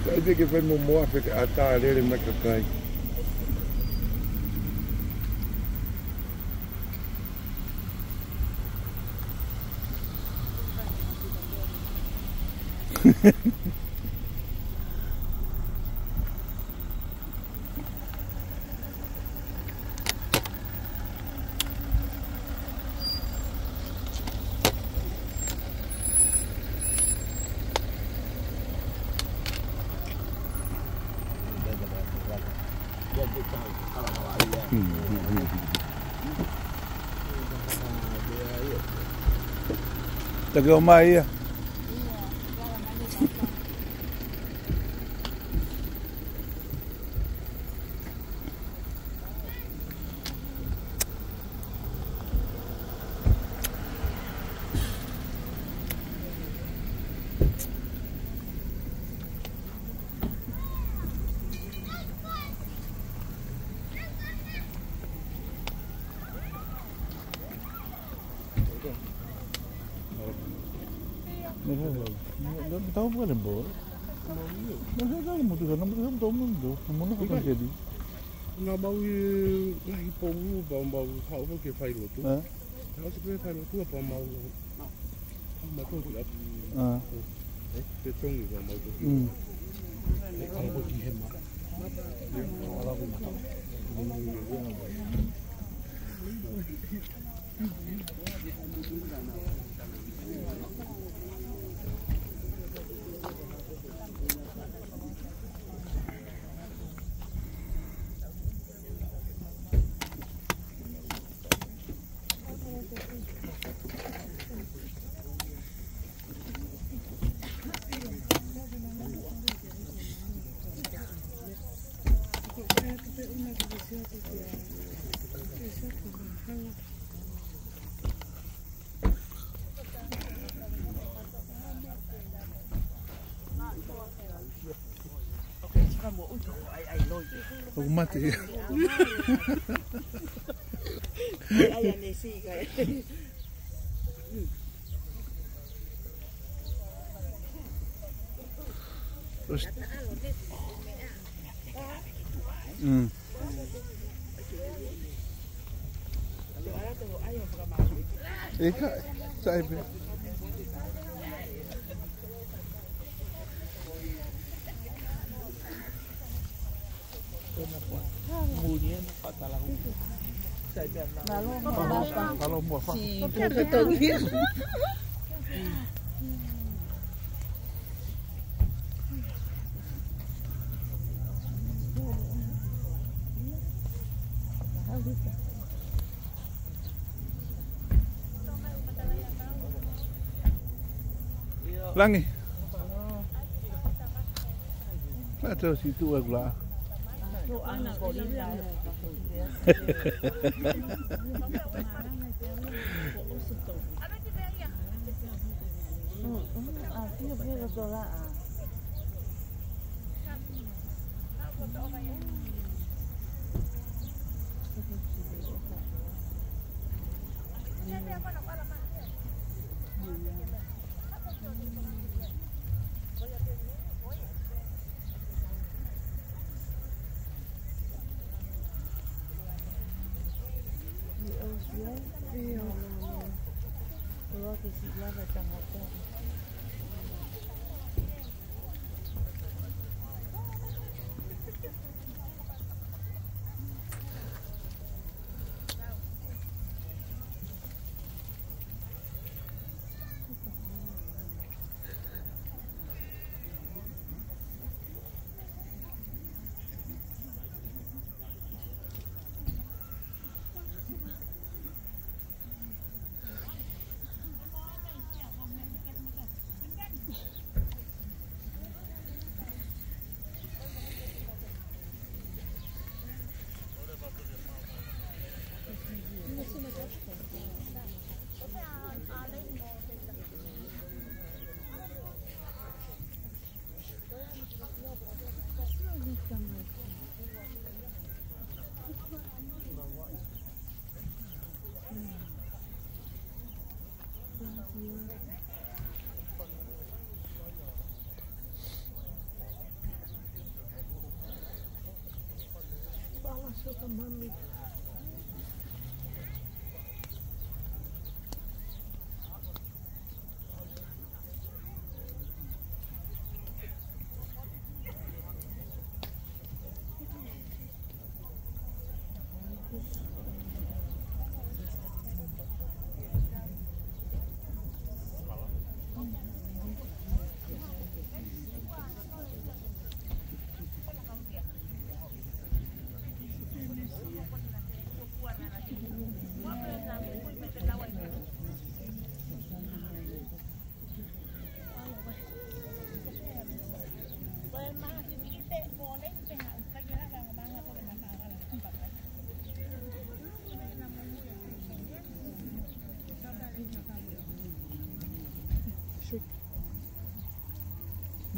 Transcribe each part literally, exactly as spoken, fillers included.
Kae te ke fai mo moa feke ʻatā lele mai kakai. Take ʻo mai ia. Tau pale bo. Naʻe tau mutu ka, naʻe mutu ka tau mutu. Naʻe mutu ka tau jadi. Naʻa mau ʻi ngaahi pou, pea mau haʻu ke fai lotu. Ē? Naʻa mau ʻosi pē fai lotu, pea mau, pea mau toki atu. Ā. Ē, pe tongi pea mau toki. Mm. Ē, ʻalu ko ki he mata. ʻOku mate ia. Mm. ʻIkai, sai pē. Langi. Ka tau si tu aku la.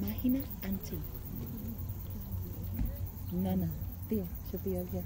Mahina, auntie. Nana, Tia, should be over here.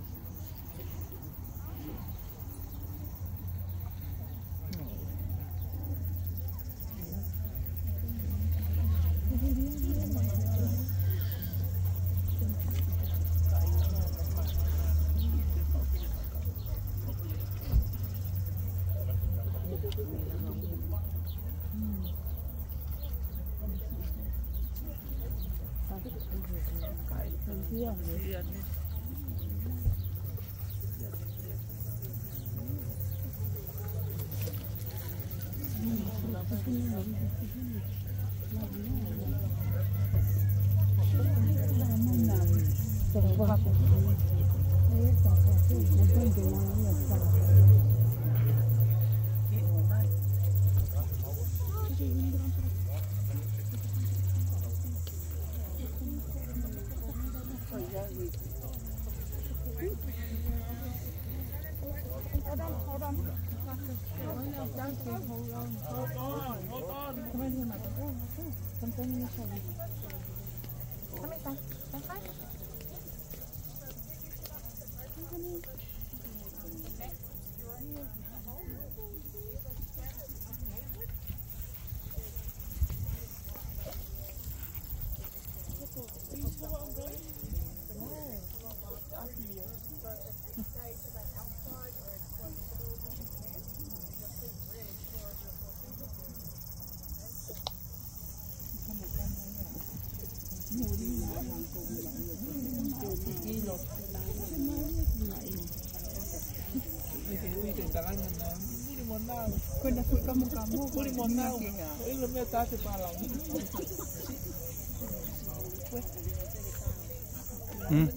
Mm.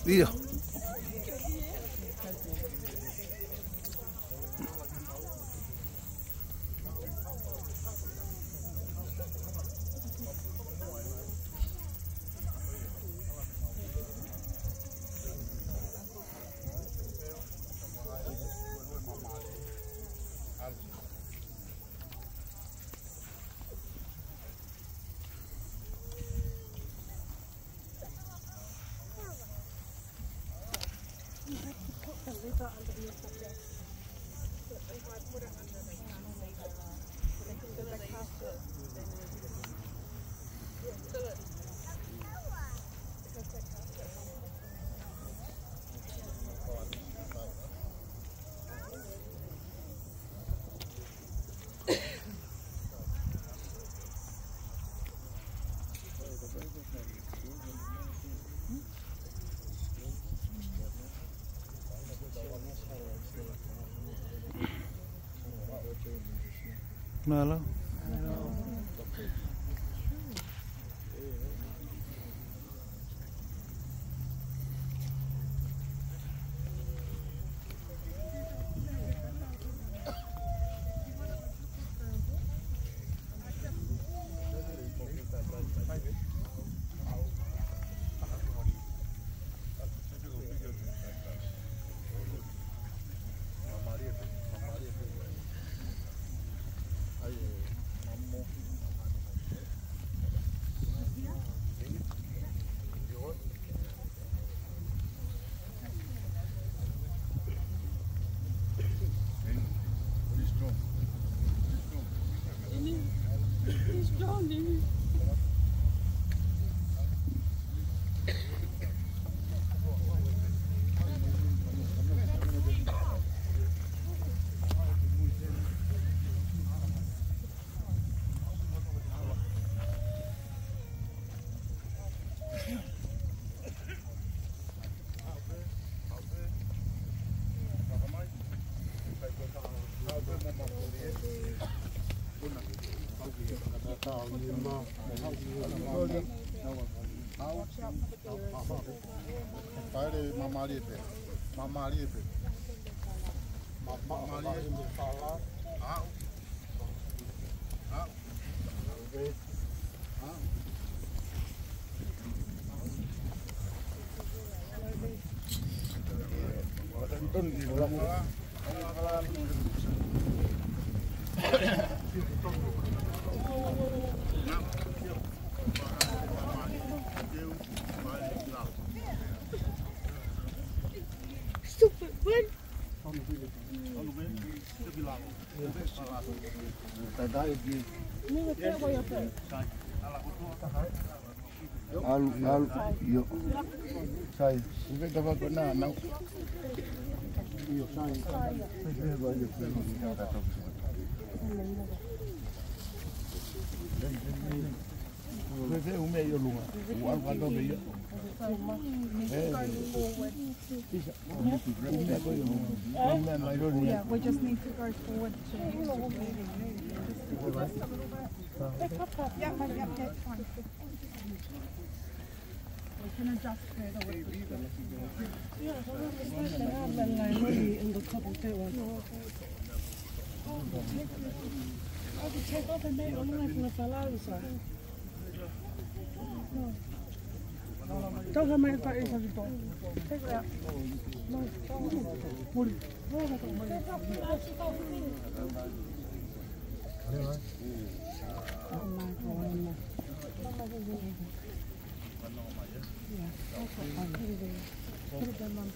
ʻIo. Mālō. Johnny. Pale, māmālie pē. Māmālie pē. Mā-, māmālie. Aʻu. Aʻu. Stupid, what? Anu, anu, io. Sai. Io, sai. Ko e fehuʻi ʻoku ʻi ʻolunga. ʻOku ʻalu kātoa pē ia. Yeah, we just need to go forward to. Yeah, yeah, yeah, fine. We can adjust further with the. Yeah, so we just have to have that line ready in the top of that one. I could take off and make a line from the fellow, so. Tau ha mai pa e sa vipo. Take it out. No, don't. Put it. Oh my God. Yeah, that's what I put it in. Put it in, Mum.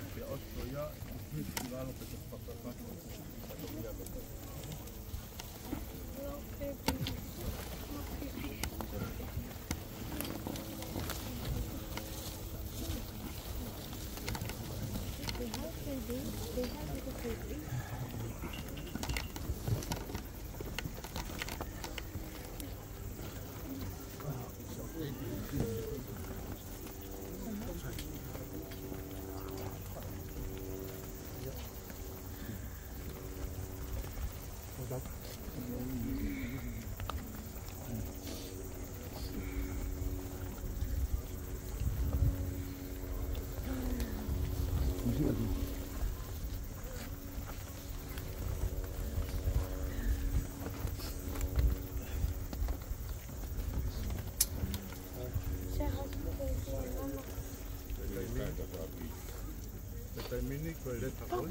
Ko e leta ko ē.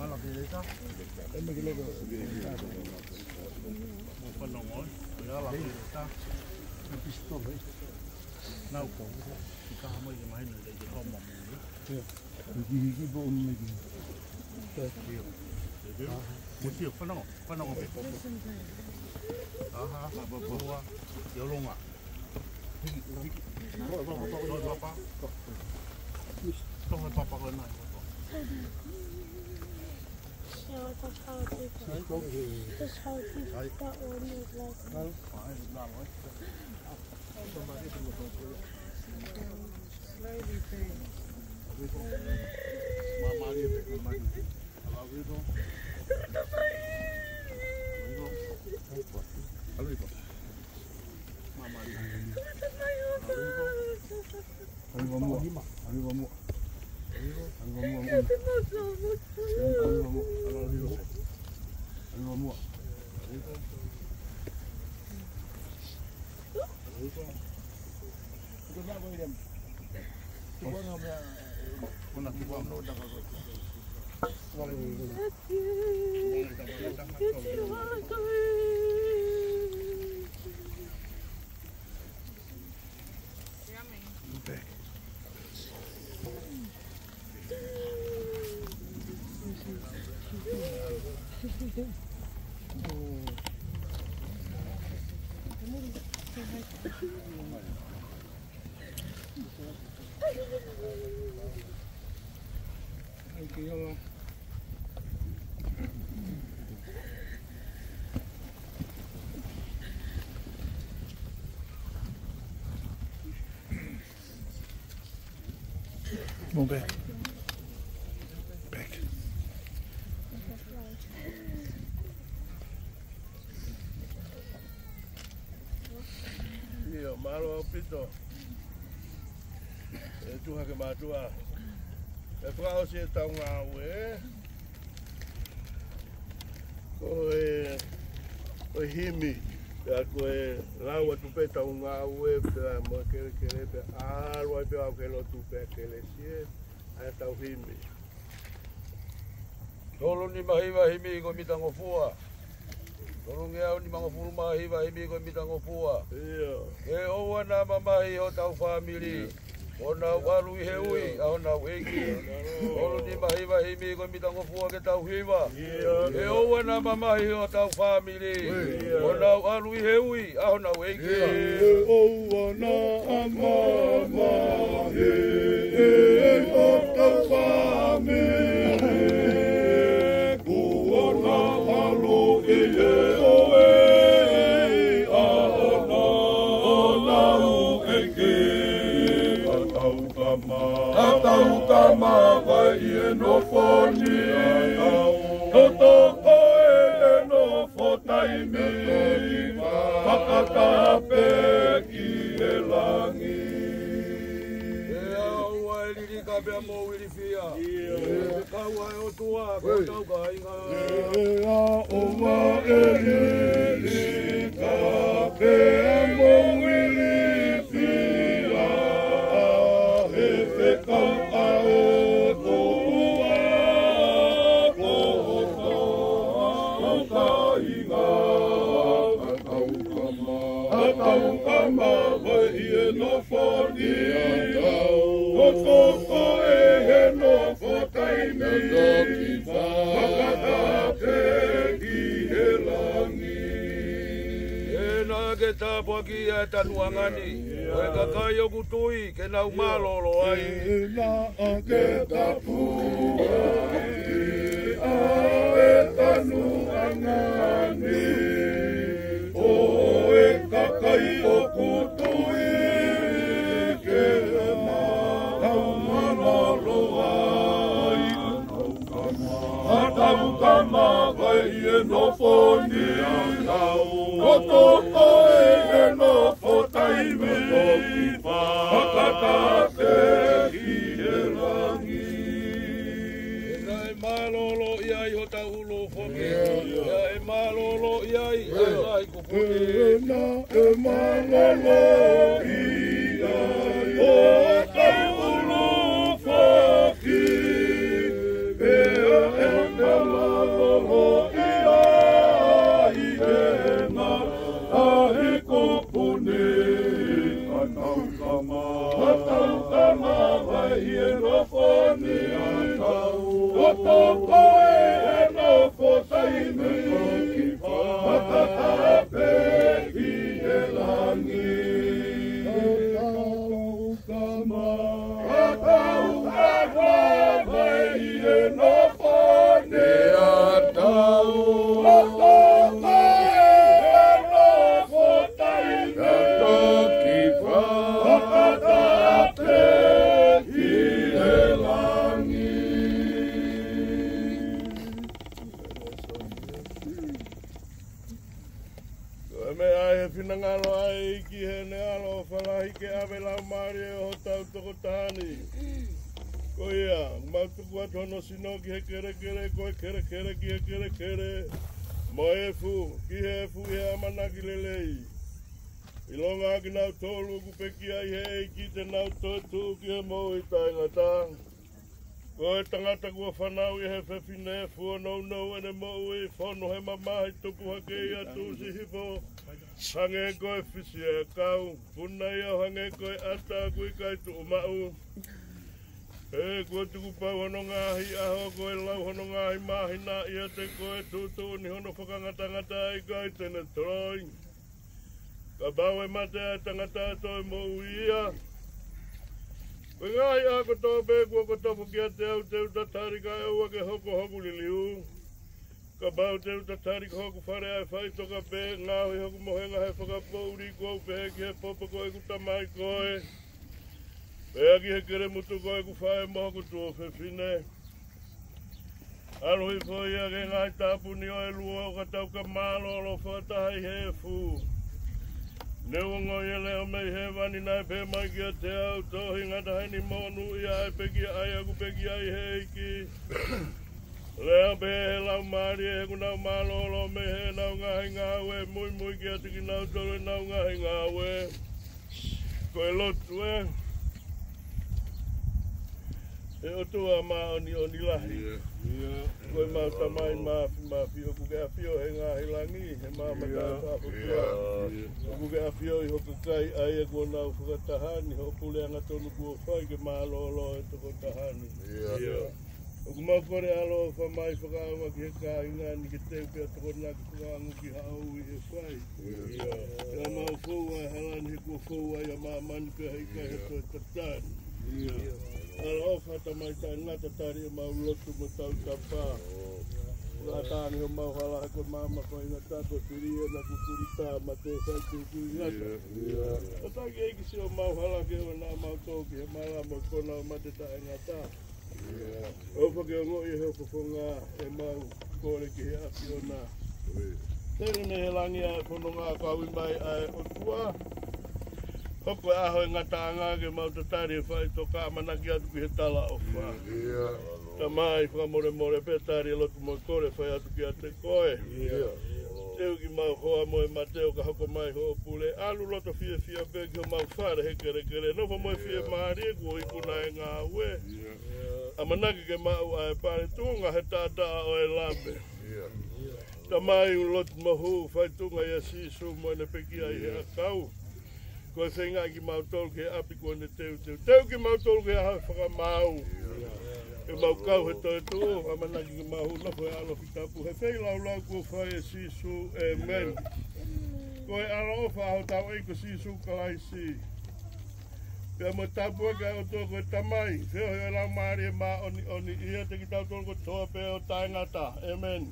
Ala ke leta. E me ke leta. Mo fanongo, ko e ala ke leta. Nau ko. Ki ka hamo i ke mahino i ke homo. Hiki hiki po unu me ki. Mo tio, fanongo, fanongo pē. Aha, ha, pa, pa, ua, ʻi ʻolunga. Aliva muʻa. Aliva muʻa. Aliva muʻa. Aliva muʻa. Aliva muʻa. Move back. Back. ʻIo, mālō ʻaupito. ʻE tuʻu hake mātuʻa. ʻE fakaʻosi ʻetau ngāue ko e, ko e himi, pea ko e lau atu pē ʻetau ngāue, pea mo e kelekele, pea ʻalu ai pē au ki he lotu pea kelesi ē, ʻa ʻetau himi. Tolu nima hiva, himi ko e Mitangofua. Tolu ngeau nimangofulu mā hiva, himi ko e Mitangofua. ʻIo. Ke ʻoua naʻa mamahi hotau fāmili, ʻo nau ʻalu ʻi he ui ʻa honau ʻEiki. Tolu nima hiva, himi ko e Mitangofua, ke tau hiva. ʻIo. Ke ʻoua naʻa mamahi hotau fāmili, ʻo nau ʻalu ʻi he ui ʻa honau ʻEiki. Ke ʻoua naʻa mamahi hotau fāmili, kuo nau ʻalu ʻi he ui ʻa honau ʻEiki. Ka tau kama, ka tau kama, vai e nofo ni. Ko toko e nofo taimi, fakataha pē ki he langi. ʻIo, ʻoua ʻe lilika pea mou ilifia. ʻIo. He kau ʻa e ʻOtua ko hotau kāinga. ʻIo, ʻoua ʻe lilika pea mou ilifia. He fekau ʻa e ʻOtua ko hotau kāinga. Ka tau kama, ka tau kama, vai e nofo ni. Ko toko e nofo taimi, fakataha pē ki he langi. ʻE naʻa ke tāpuakiʻi ʻa e tanuʻanga ni, ko e kakai ʻoku tui ke nau mālōlō ai. ʻE naʻa ke tāpuakiʻi ʻa e tanuʻanga ni, ko e kakai ʻoku tui ke nau mālōlō ai. Ka tau kama, vai e nofo ni. Ko toko e nofo taimi, fakataha pē ki he langi. He naʻe mālōlō ʻi ai hotau ʻulu foki, pea ʻe mālōlō ʻi ai ʻa e ngaahi kupuʻi. He naʻe mālōlō ʻi ai hotau ʻulu foki, pea ʻe mālōlō ʻi ai ʻa e ngaahi kupuʻi. Ka tau kama, ka tau kama, vai e nofo ni. Ko toko e nofo taimi, fakataha pē ki he langi. Ka tau kama, ka tau kama, vai e nofo ni ʻa hotau. Ko toko e nofo taimi, fakataha pē ki he langi. Ko e meʻa ʻa e finangalo ʻa e ʻEiki heʻene ʻAlo ʻofa lahi ke ʻave Laumālie ʻo hotau tokotaha ni. Ko ia, mau tuku atu hono sino ki he kelekele, ko e kelekele ki he kelekele, mo e efu ki he efu ʻi he ʻamanaki lelei. ʻIlonga ʻa kinautolu ʻoku pekia ʻi he ʻEiki te nau toetuʻu ki he moʻui taʻengata. Ko e tangata kuo fanauʻi ʻe he fefine fuʻu nounou ʻene moʻui, fonu he mamahi, tupu hake ia, tuʻusi hifo hangē ko e fisi ʻa e ʻakau, puna ia ʻo hangē ko e ʻata ʻoku ʻikai tuʻu maʻu. He kuo tukupau hono ngaahi ʻaho, ko e lau hono ngaahi māhina, ʻiate koe tuʻutuʻuni hono fakangatangata, ʻe ʻikai te ne toloi. Kapau ʻe mate ʻa e tangata ʻe toe moʻui ia. Ko e ngaahi ʻaho kotoa pē kuo ke tofo kiate au te u tatali kae ʻoua ke hoko hoku liliu. Kapau te u tatali ko hoku fale ʻa e faʻitoka pē, ngaohi hoku mohenga he fakapoʻuli kuo u pehē ki he popo ko ʻeku tamai koe, pea ki he kelemutu ko ʻeku faʻē mo hoku tuofefine. ʻAlu hifo ia ki he ngaahi tāpuni ʻo e luo ʻo ka tau ka mālōlō fakataha ʻi he efu. Ne u ongoʻi e leʻo mei hēvani naʻe pehē mai kiate au, tohi ngata heni, monūʻia ʻa e pekia ʻa ia ʻoku pekia ʻi he ʻEiki. Lea pē he laumālie, he kuo nau mālōlō mei heʻenau ngaahi ngāue, muimui kiate kinautolu ʻenau ngaahi ngāue. Ko e lotu ē. ʻE ʻOtua māʻoniʻoni lahi. Ko ʻemau Tamai Māfimafi, ʻoku ke ʻafio he ngaahi langi, he maama taʻefakafoki. ʻOku ke ʻafio ʻi ho kakai ʻa ia kuo nau fakataha ni, hoʻo puleʻanga tonu kuo fai ke mālōlō e tokotaha ni. ʻOku mau kole ʻaloʻofa mai fakaava ki he kāinga ni ke teu pea tokonaki fakaongo ki haʻo ui ʻe fai. Pea mau fou ʻa e hala ni he kuo fou ai ʻa māmani pea heʻikai ha toe tatali. ʻAloʻofa Tamai taʻengata, tali ʻemau lotu mo tautapa. Fakatangi homau hala he ko e maama faingataʻa, ko e fili ʻena kukurita, mate fai kukurita. Tataki ʻEiki siʻomau hala ke ʻoua naʻa mau tō ki he mala mo e kona ʻo e mate taʻengata. ʻOfa ke ongoʻi ʻe ho fofonga ʻemau kole ki he ʻAfiona. Tele mei he langi ʻa e fononga, kau mai ʻa e ʻOtua. Hoko e ʻaho e ngataʻanga ke mau tatali e faʻitoka, ʻamanaki atu ki he talaʻofa. Tamai, fakamolemole pē, tali e lotu mo e kole fai atu kiate koe. Teu kimau hoa mo e mate ʻo ka hoko mai hoʻo pule. ʻAlu loto fiefia pē ki homau fale he kelekele. Nofo mo e fiemālie kuo ikuna e ngāue. ʻAmanaki ke maʻu ʻa e pale, tuʻunga he taʻataʻa ʻo e lame. Tamai, ʻoku lotu mo hū, fai tuʻunga ʻia Sīsū mo ʻene pekia ʻi he ʻakau. Ko e feingaʻi kimautolu ki he ʻapi kuo ne teuteu. Teu kimautolu ki he ʻaho fakamaau. Ke mau kau he toetuʻu, ʻamanaki ke mau hū, nofo he ʻaloʻofa tapu, he feilaulau kuo fai ʻe Sīsū. ʻĒmeni. Ko e ʻaloʻofa ʻa hotau ʻEiki ko Sīsū Kalaisi, pea mo e tāpuaki ʻa e ʻOtua ko e Tamai, feohi ʻo e Laumālie Māʻoniʻoni, ʻiate kitautolu kotoa pē ʻo taʻengata. ʻĒmeni.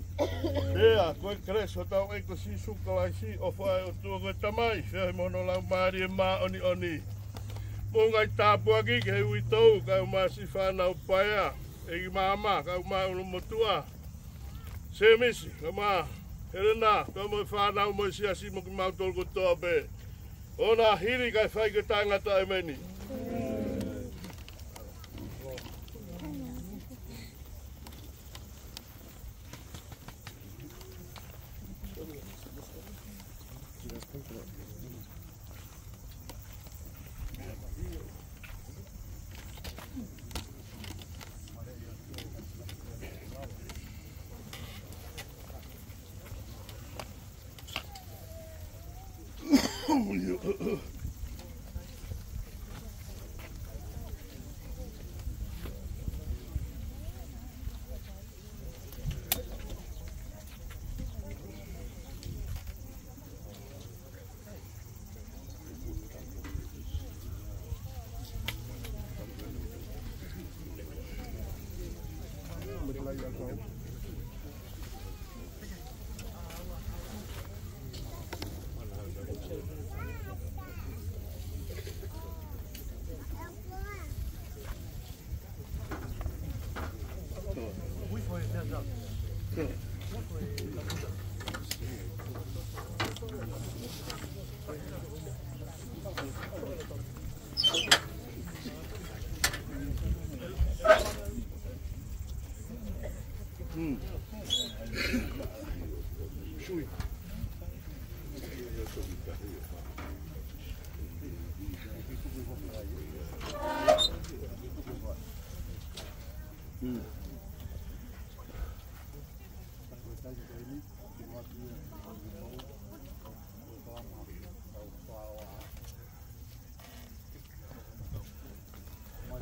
Pea ko e kelesi ʻa hotau ʻEiki ko Sīsū Kalaisi, ʻofa ʻa e ʻOtua ko e Tamai, feohi mo hono Laumālie Māʻoniʻoni, mo e ngaahi tāpuaki ki he uitou, kae ʻumaʻā siʻi fānau paea, ʻEiki Maama, kae ʻumaʻā e ʻulumotuʻa, Sēmisi, kae ʻumaʻā Helena, kae ʻumaʻā e fānau mo e siasi mo kimautolu kotoa pē. ʻOua naʻa hili kae fai ke taʻengata. ʻĒmeni.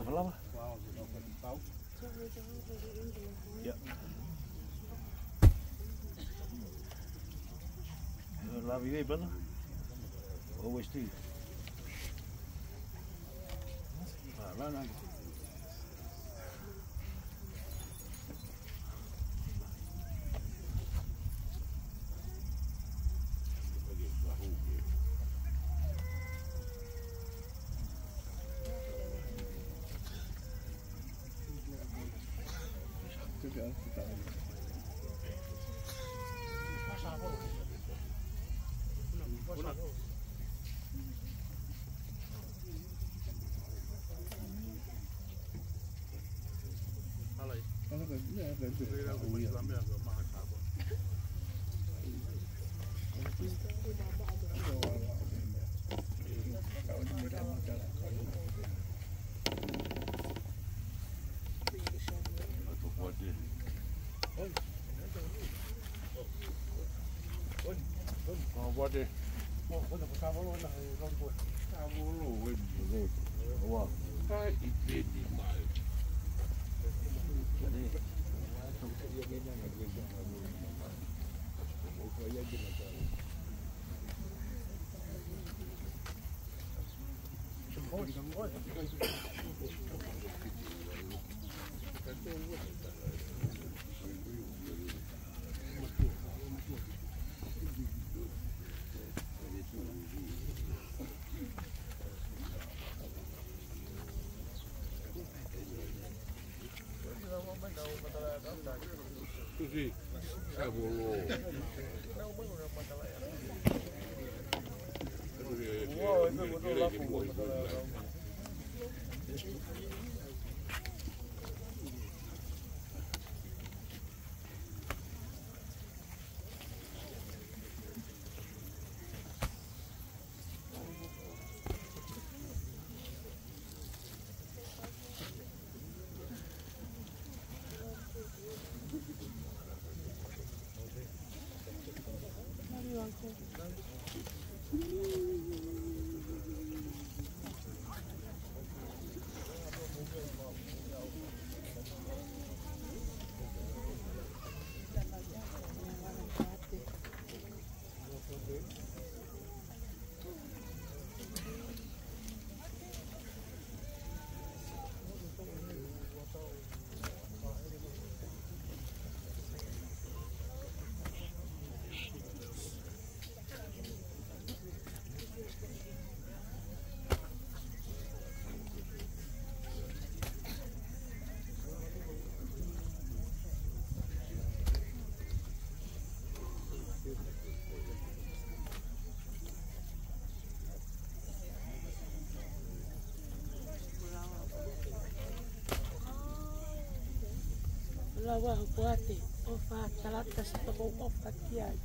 Lava. Lava i vei pana? Westi. Ah, lana. Lava hopo ate, ʻo fakatalata si toko ʻofa ki ai.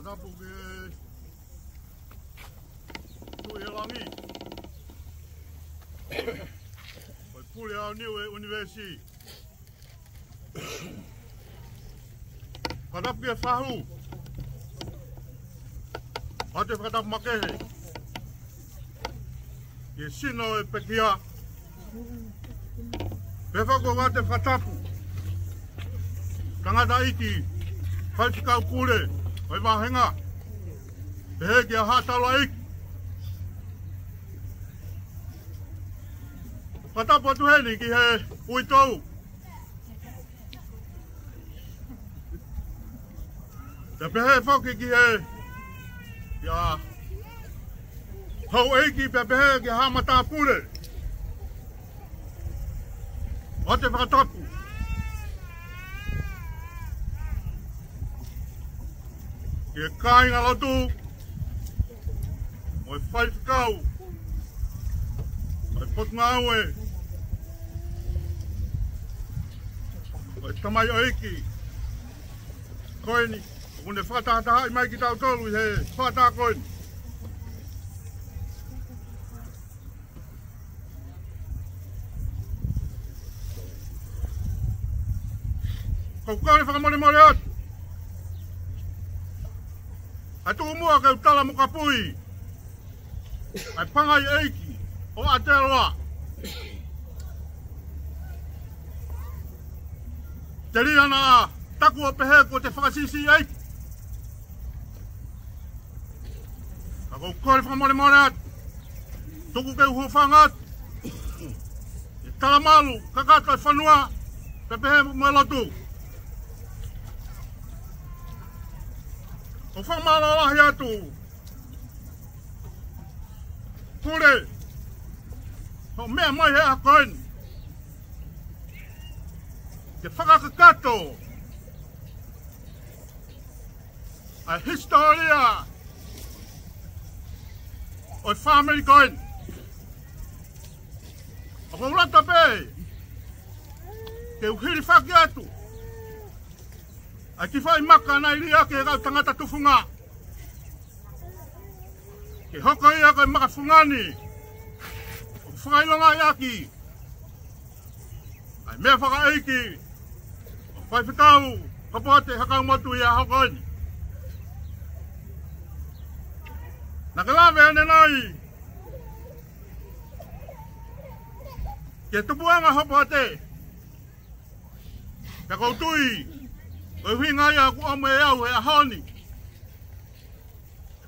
Fakatapu ki he Tuʻi ʻo e langi, ko e pule ʻaoniu ʻo e ʻunivēsi. Fakatapu ki he fahu, ʻoatu e fakatapu makehe ki he sino ʻo e pekia. Pea ʻoku ʻoatu e fakatapu tangataʻeiki faifekau pule ʻo e vāhenga, pehē kia Haʻa Taulaʻeiki. Fakatapu atu heni ki he uitou. Pea pehē foki ki he ʻIa, houʻeiki pea pehē ki he haʻa matāpule ʻo e fakatapu, ki he kāingalotu, mo e faifekau ʻo e potungāue, mo e tamaioʻeiki ko eni ʻoku ne fakatahatahaʻi mai kitautolu ʻi he fakataha ko eni. ʻOku ou kole fakamolemole atu, ʻa e tuku muʻa ke u tala mo kapui ʻa e pangai ʻeiki ʻo Aotearoa, telia naʻa taku ʻo pehē kuo te fakasiʻisiʻi ʻeiki. Ka ʻoku ou kole fakamolemole atu, tuku ke u hūfanga atu ʻi he talamalu kakato ʻo e fonua, pea pehē mo e lotu. ʻOku ou fakamālō lahi atu, Pule, hoʻo meʻa mai he ʻaho ko eni ke fakakakato ʻa e hisitōlia ʻo e fāmili ko eni. ʻOku ou loto pē ke u hilifaki atu ʻa e kiʻi foʻi maka naʻe liʻaki ʻe he kau tangata tufunga, ke hoko ia ko e maka fungani ʻoku fakaʻilongaʻi ʻaki ʻa e meʻa fakaʻeiki ʻo e faifekau Hopoate Hakaumotu ʻi he ʻaho ko eni. Naʻa ke lave ʻanenai ki he tupuʻanga Hopoate, pea ʻoku ou tui ko e ʻuhinga ia ʻoku ʻomi ʻe au he ʻaho ni,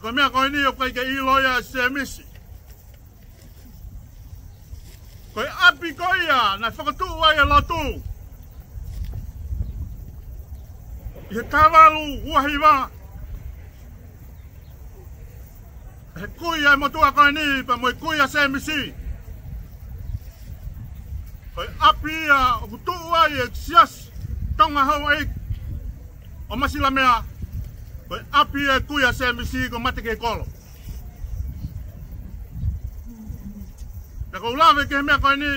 ko e meʻa ko eni ʻoku ʻikai ke ʻilo ia ʻe Sēmisi. Ko e ʻapi ko ia naʻe fokotuʻu ai e lotu ʻi he taha valu ua hiva, he kui ʻa e motuʻa ko eni pea mo e kui ʻa Sēmisi. Ko e ʻapi ia ʻoku tuʻu ai e siasi Tonga Houʻeiki ʻo Masilamea. Ko e ʻapi ia e kui ʻa Sēmisi ko Matekekolo. Pea ʻoku ou lave ki he meʻa ko eni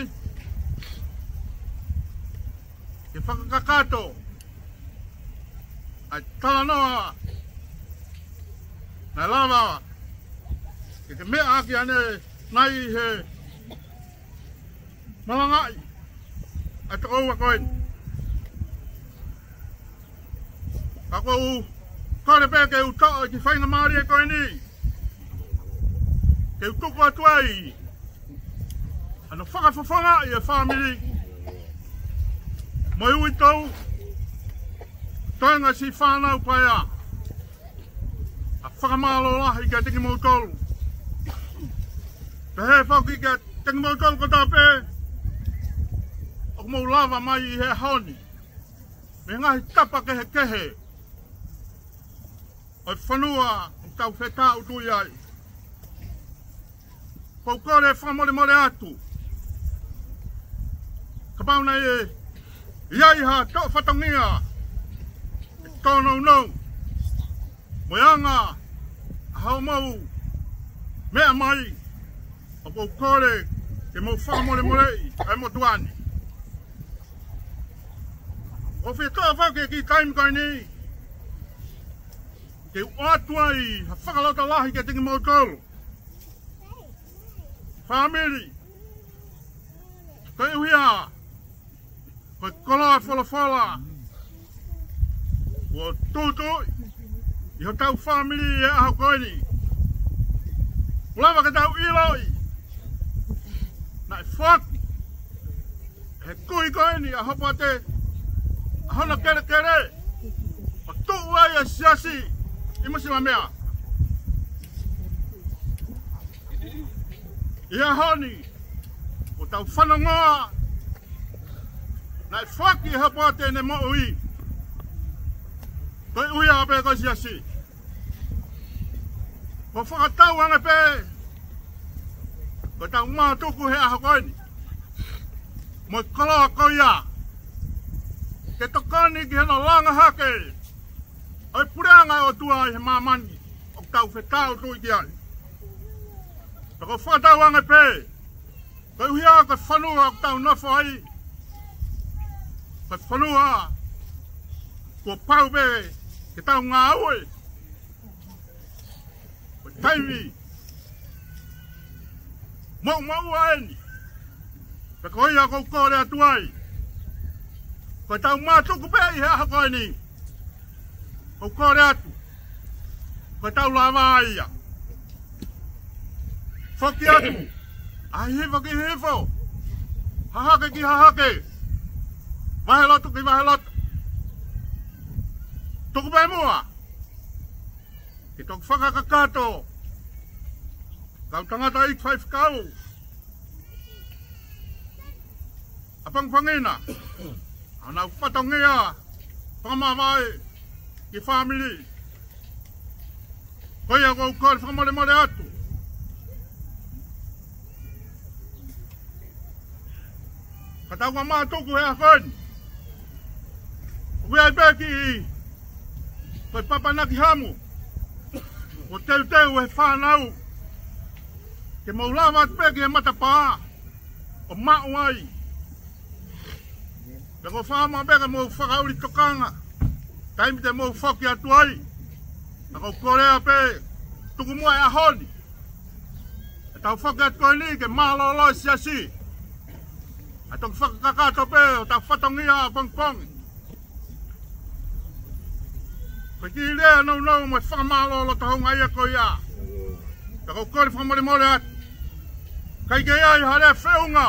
ke fakakakato ʻa e talanoa naʻe lava ke ke meʻa ʻaki ʻanenai he malangaʻi ʻa e tokoua ko eni. Ka ʻoku ou kole pē ke u toʻo e kiʻi faingamālie ko eni ke u tuku atu ai ʻa hono fakafofongaʻi e fāmili mo e uitou, toenga siʻi fānau paea, ʻa e fakamālō lahi kiate kimoutolu. Pehē foki kiate kimoutolu kotoa pē ʻoku mou lava mai ʻi he ʻaho ni mei he ngaahi tapa kehekehe ʻo e fonua ʻoku tau fetaʻutuʻi ai. ʻOku ou kole fakamolemole atu, kapau naʻe ʻi ai ha toʻo fatongia ʻe tōnounou mo e anga ʻa hoʻomou meʻa mai, ʻoku ou kole ke mou fakamolemoleʻi ʻa e motuʻa ni. ʻOku ou fie toʻo foki e kiʻi taimi ko eni ke u ʻoatu ai ha fakalotolahi kiate kimoutolu fāmili. Koeʻuhi ko e koloa folofola kuo tuʻutuʻu ʻi hotau fāmili ʻi he ʻaho ko eni, ʻoku lava ke tau ʻiloʻi naʻe foaki ʻe he kui ko eni ʻa Hopoate ʻa hono kelekele ʻo tuʻu ai e siasi ʻi Masilamea. ʻI he ʻaho ni ʻoku tau fanongoa naʻe foaki ʻe Hopoate ʻene moʻui koeʻuhi pē ko e siasi. ʻOku fakatauange pē ko ʻetau mātuku he ʻaho ko eni mo e koloa ko ia, ke tokoni ki hono langa hake ʻo e puleʻanga ʻo e ʻOtua ʻi he māmani ʻoku tau fetaulaki ki ai. Pea ʻoku fakatauange pē, koeʻuhi ko e fonua ʻoku tau nofo ai, ko e fonua kuo pau pē ke tau ngāue, ko e taimi moʻumoʻua eni. Pea ko ia ʻoku ou kole atu ai, ko ʻetau mātuku pē ʻi he ʻaho ko eni, ʻoku ou kole atu, ko ʻetau lava ia. Foki atu, ʻaho hifo ki hifo, hahake ki hahake, vahelotu ki vahelotu. Tuku pē muʻa ke toki fakakakato kau tangataʻeiki faifekau ʻapangipangi na, ʻa honau fatongia fakamāvae ki he fāmili. Ko ia ʻoku ou kole fakamolemole atu, ka tau ka mātuku he ʻaho ko eni, ʻoku ʻi ai pē kiʻi, ko e papanaki hamu ʻoku teuteu he fānau, ke mou lava atu pē ki he matapā ʻo maʻu ai. Pea ko e fakaʻamu pē ke mou fakaʻuli tokanga, taimi te mou foki atu ai. Pea ʻoku ou kole pē, tuku muʻa e ʻaho ni, ʻetau foki atu ko eni ke mālōlō e siasi, ʻa e toki fakakakato pē ʻo ʻetau fatongia ʻapongipongi. Ko e kiʻi lea nounou mo e fakamālō loto houngaʻia ko ia. Pea ʻoku ou kole fakamolemole atu, ʻikai ke ʻi ai ha lea feʻunga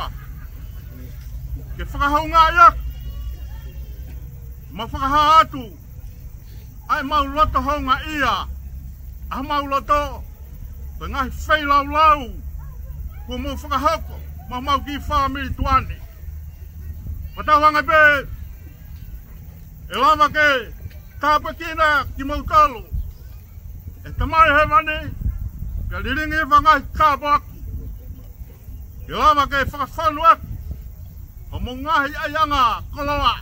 ke fakahoungaʻi atu, mo fakahā atu ʻa ʻemau loto houngaʻia, ʻa homau loto, ko e ngaahi feilaulau kuo mou fakahoko maʻa homau kiʻi fāmili tuʻa ni. Fakatauange pē ʻe lava ke tāpuekina kimoutolu ʻe he Tamai Hēvani, pea lilingi e ngaahi tāpuaki, ke lava ke fakafonu atu homou ngaahi ʻaiʻanga koloa,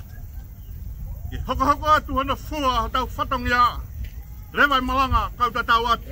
ke hokohoko atu hono fua hotau fatongia. Leva e malanga, kau tatau atu.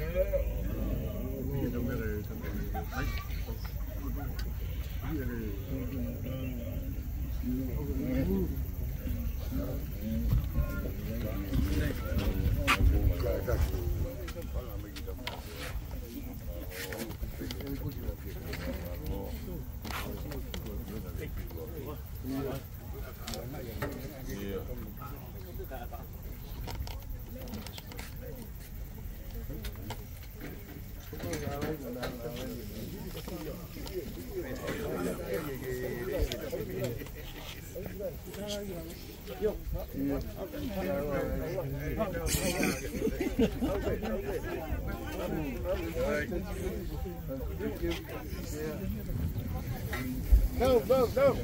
No, no, no.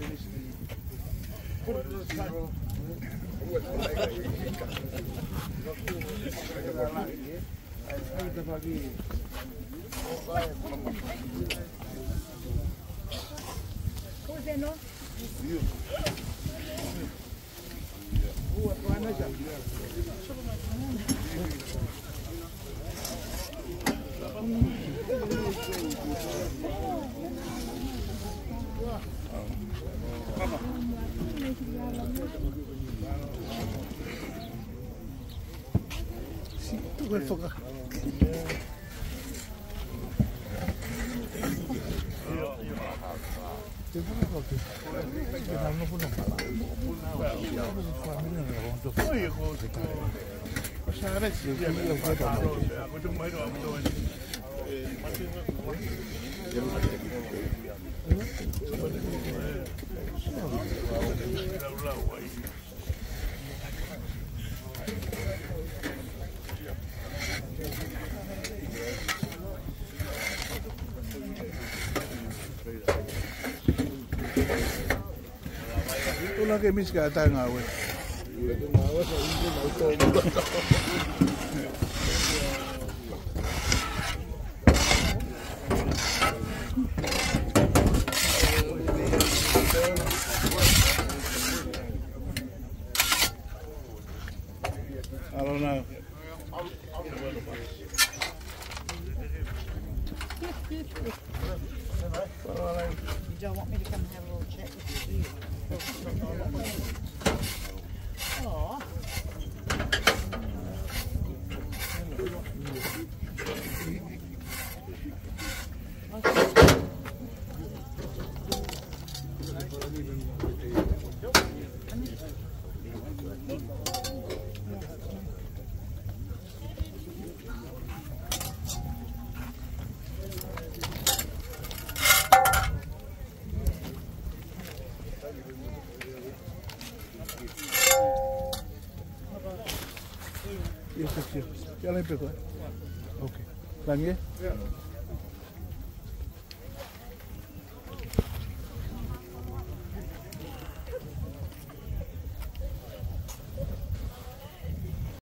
Tuna ke misi ka tae ngāue. Ngāue sa inge na uto. I don't know. You don't want me to come and have a little chat with you, do you? Oh. Yes, yes, yes. Jalan peko, eh? Okay. Langi, eh?